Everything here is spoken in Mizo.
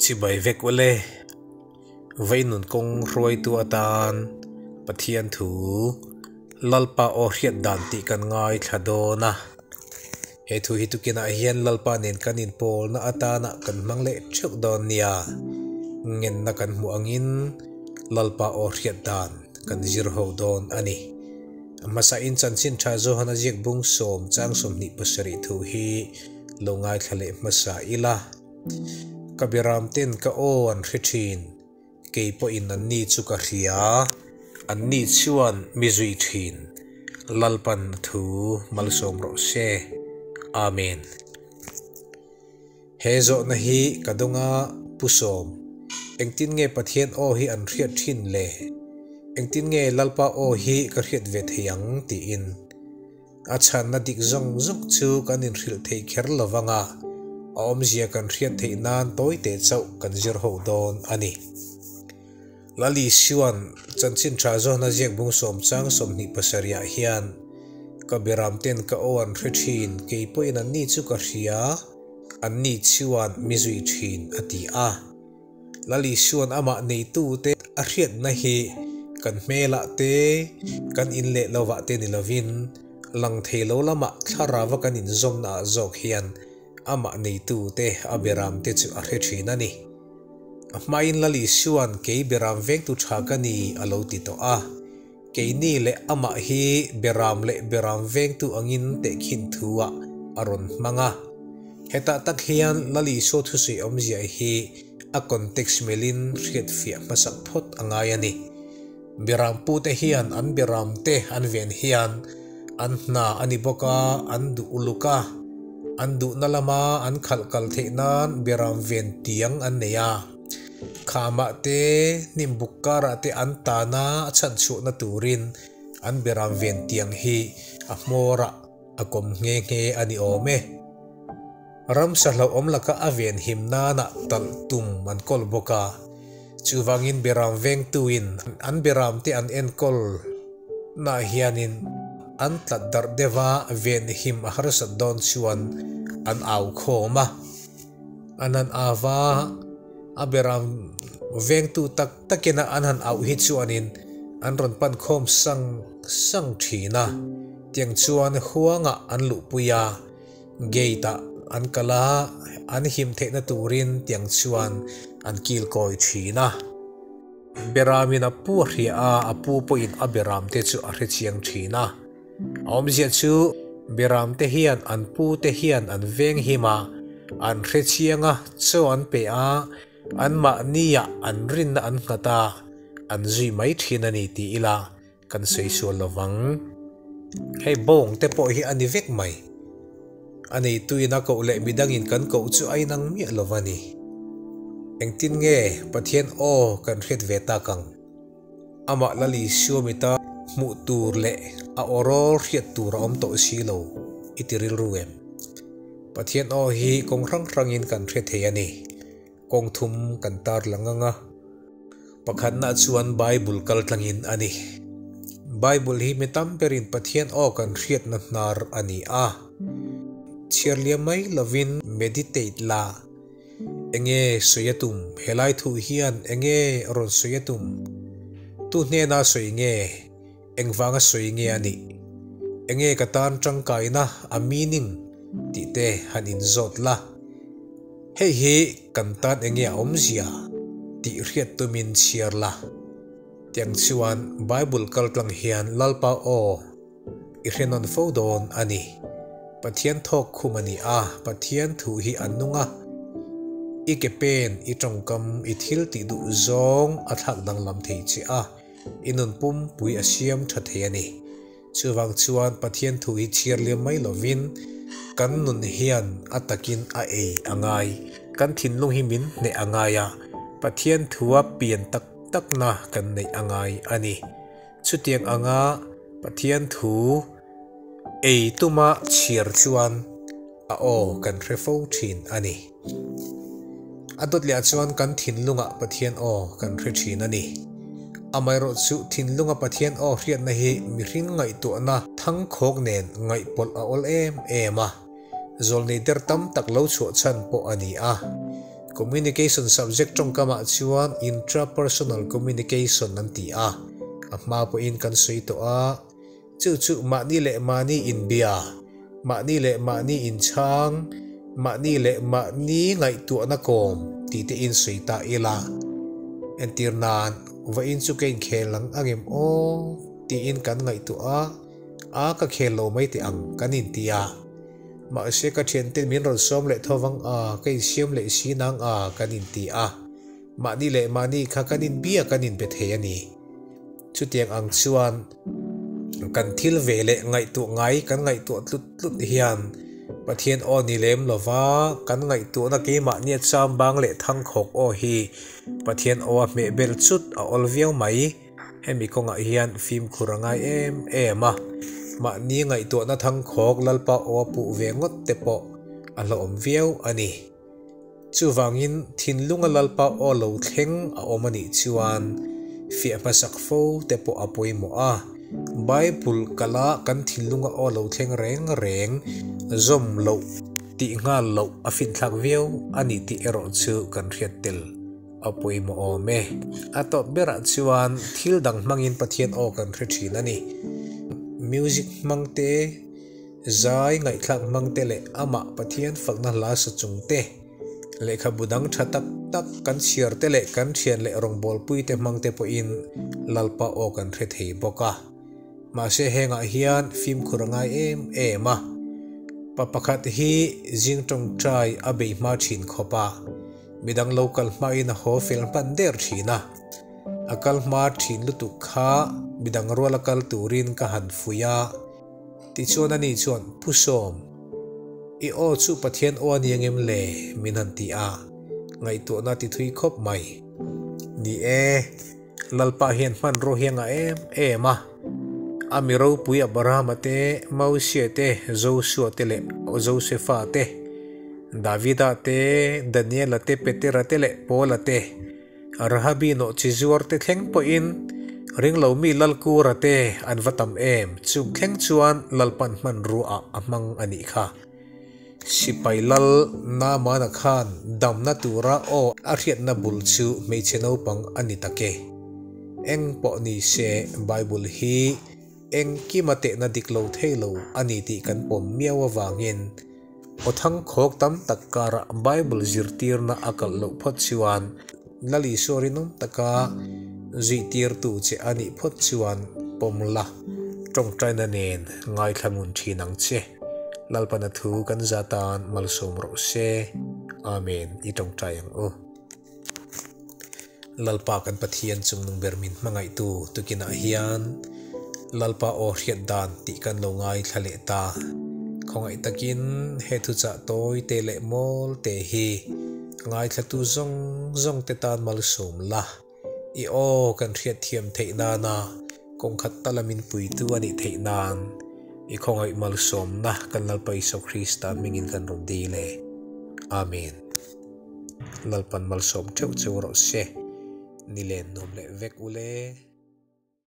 Chibai vek ule. Veinun kawng hruaitu atan Pathian thu Lalpa aw hriat dan tih kan ngaithla dawn a. He thu hi tukinah hian Lalpa nen kan inpawlna atana kan hmang leh theuh dawn nia. Ngenna kan hmuh angin Lalpa aw hriat dan kan zir ho dawn a ni. A hmasain chanchin tha Johana ziak bung sawm chang 27 thu hi lo ngaithla leh hmasa ila. Ka biram ten ka aw an hre thin, kei pawhin an ni chu ka hria, an ni chuan mi zui thin. Lalpan a thu malsawm rawh se. Amen. He zawhna hi ka dawnga Pu Sawm, engtin nge Pathian aw hi an hriat thin le? Engtin nge Lalpa aw hi ka hriat ve thei ang? tiin. A chhanna dik zawng zawng chu kan inhrilh thei kher lo vang a, a awmzia kan hriat theih nan tawi teh chauh kan zir ho dawn a ni. Lali Siuan chanchin tha zawhna ziak bung sawm chang 27 ah hian, Ka biram ten ka aw an hre thin, kei pawhin an ni chu ka hria, an ni chuan mi zui thin, a ti a. Lali Suan amah neitute a hriatna hi kan hmelah te, kan in leh lovah te ni lovin, lang thei lo lamah thlarava kan inzawmnaah zawk hian amah neitute a beramte chu a hre thin a ni. A hmain Lali Suan kei beram vengtu tha ka ni a lo ti tawh a. Keini leh amah hi beram leh beram vengtu angin tehkhin thu-ah a rawn hmang a. Hetah tak hian Lal Isua thusawi awmzia hi a context melin hriatfiah hmasak phawt a ngai a ni. Beram pute hian an beramte an ven hian an hna a ni bawk a, an duh uluk a. An duhna lama an khalh kal theih nan beram ven tiang an nei a. Khamah te, hnim buk karah te an tana a chhan chhuahna turin an beram ven tiang hi a hmawrah a kawm nghe nghe a ni awm e. Ramsa hlauhawm laka a ven him nana talh tum an kawl bawk a, chuvangin beram vengtuin an beram te an enkawl nah hianin an tlat darh deuha ven him a harsat dawn chuan an au khawm a. An han au a, a beram vengtu tak takin a an han auh hi chuanin an rawn pan khawm sang sang thin a, tiang chuan huangah an luhpui a, gate ah an kal a, an him theihna turin tiang chuan an kil kawi thin a. Beramin a pu a hria a, a pu pawhin a beram te chu a hrechiang thin a. A awmzia chu Beramte hian an pute hian an veng him a, an hre chiang a, chaw an pe a, anmahniah an rinna an nghat a, an zui mai thin a ni ti ila kan sawi sual lo vang. Hei bawng te pawh hi a ni vek mai. A neituin a koh leh midangin kan koh chu a inang miah lo va ni. Engtin nge Pathian aw kan hriat ve tak ang? Amah Lal Isua mita hmuh tur leh a awrawl hriat tur a awm tawh si lo i ti rilru em? Pathian aw hi kawng hrang hrangin kan hre thei a ni. Kawng thum kan tar lang ang a. Pakhatna chuan Bible kal tlangin a ni. Bible hi mi tam berin Pathian aw kan hriatna hnar a ni a. Chhiar liam mai lovin meditate la. Enge sawi a tum? Helai thu hian enge rawn sawi a tum? Tu hnena sawi nge? Engvanga sawi nge a nih? Enge ka tan tangkaina, a meaning, tih te han inzawt la. Hei hi kan tan enge a awmzia tih hriat tumin chhiar la. Tiang chuan Bible kaltlang hian Lalpa aw I hre nawn fo dawn a ni. Pathian thawk khum a ni a, Pathian thu hi a nung a. I ke pen, i tawngkam, i thil tih duh zawng a thlak danglam thei che a, i nun pumpui a siam tha thei a ni. Chuvang chuan Pathian thu hi chhiar liam mai lovin kan nun hian a takin a ei a ngai. Kan thinlung hi min hneh a ngai a, Pathian thua pian tak takna kan neih a ngai a ni. Chutiang anga Pathian thu ei tuma chhiar chuan a aw kan hre fo thin a ni. A dawt leh ah chuan kan thinlungah Pathian aw kan hre thin a ni. Amaherawh chu thinlunga Pathian aw hriatna hi mihring ngaihtuahna thangkhawk nen ngaihpawlh a awl em em a, zawlnei der tam tak lo chhuah chhan pawh a ni a. Communication subject tawngkamah chuan intrapersonal communication an ti a, a hma pawhin kan sawi tawh a, chu chu mahni leh mahni inbia, mahni leh mahni inchhang, mahni leh mahni ngaihtuahna kawm tih te in sawi ta ila. Entir nan, vawiin chu ka inkhel ang angem aw tiin kan ngaihtuah a, a ka khel lo mai teh ang kan inti a. Mahse ka thianten min rawn sawm leh tho vang a, ka insiam leh si nang a kan inti a, mahni leh mahni kha kan inbia kan inbe thei a ni. Chutiang ang chuan kan thil ve leh ngaihtuah ngai kan ngaihtuah tlut tlut hian Pathian aw ni lem lova kan ngaihtuahna keimahnia chambang leh thangkhawk aw hi Pathian aw a hmehbel chut a awl viau mai. Hemi kawngah hian fimkhur a ngai em em a, mahni ngaihtuahna thangkhawk Lalpa aw a puh ve ngawt te pawh a hlauhawm viau a ni. Chuvangin thinlunga Lalpa aw lo thleng a awm a nih chuan fiah hmasak fo te pawh a pawimawh a, Bible kala kan thinlunga aw lo thleng reng reng zawm loh tih nghal loh a finthlak viau a ni tih erawh chu kan hriat tel. A pawimawh awm e. A tawp berah chuan thil dang hmangin Pathian aw kan hre thin a ni. Music hmang te, zai ngaihthlak hmang te leh amah Pathian fakna hla sa chung te, lehkhabu dang tha tak tak kan chhiar te leh kan thian leh rawngbawlpui te hmang te pawhin Lalpa aw kan hre thei bawk a. Mahse hengah hian fimkhur a ngai em em a. Pa pakhat hi zing tawngtai a bei hma thin khawp a. Midang lo kal hmain a haw fel hman der thin a, a kal hma thin lutuk kha midang ruala kal turin ka han fuih a, tichuan ani chuan, Pu Sawm, i aw chu Pathian aw a ni angem le? min han ti a, ngaihtuahna ti thui khawp mai. Ni e, Lalpa hian hmanraw hi a ngah em em a, a mi ropui Abrahama te, Mosia te, Josua te leh Josefa te, Davida te, Daniela te, Petera te leh Paula te, Rahabi nawhchi zuar te thleng pawhin ringlo mi Lalkura te an va tam em, chung thleng chuan Lalpan hmanruaah a hmang a nih kha. Sipai Lal Naamana khan damna tura aw a hriatna bul chu hmeichhe naupang a ni tak e. Eng pawh ni se Bible hi engkima tehna dik lo thei lo a ni tih kan pawm miau avangin, Aw thangkhawk tam tak karah Bible zirtirna a kalh loh phawt chuan Lal Isua rinawm taka zuihtirtu che a nih phawt chuan pawm la, tawngtaina nen ngaithla ngun thin ang che. Lalpana thu kan za tan malsawm rawh se. Amen i tawngtai ang u. Lalpa kan Pathian chungnung ber min hmangaihtu tukinah hian Lalpa aw hriat dan tih kan lo ngaithla leh ta. Khawngaih takin he thuchah tawi te leh mawl te hi ngaithlatu zawng zawng te tan malsawm la. I aw kan hriat thiam theih nana kawng khat tala min puitu a nih theih nan i khawngaih malsawmna kan Lalpa Isua Krista hmingin kan rawn dil e. Amen. Lalpan malsawm theuh cheu rawh se. Ni len nuam leh vek ule.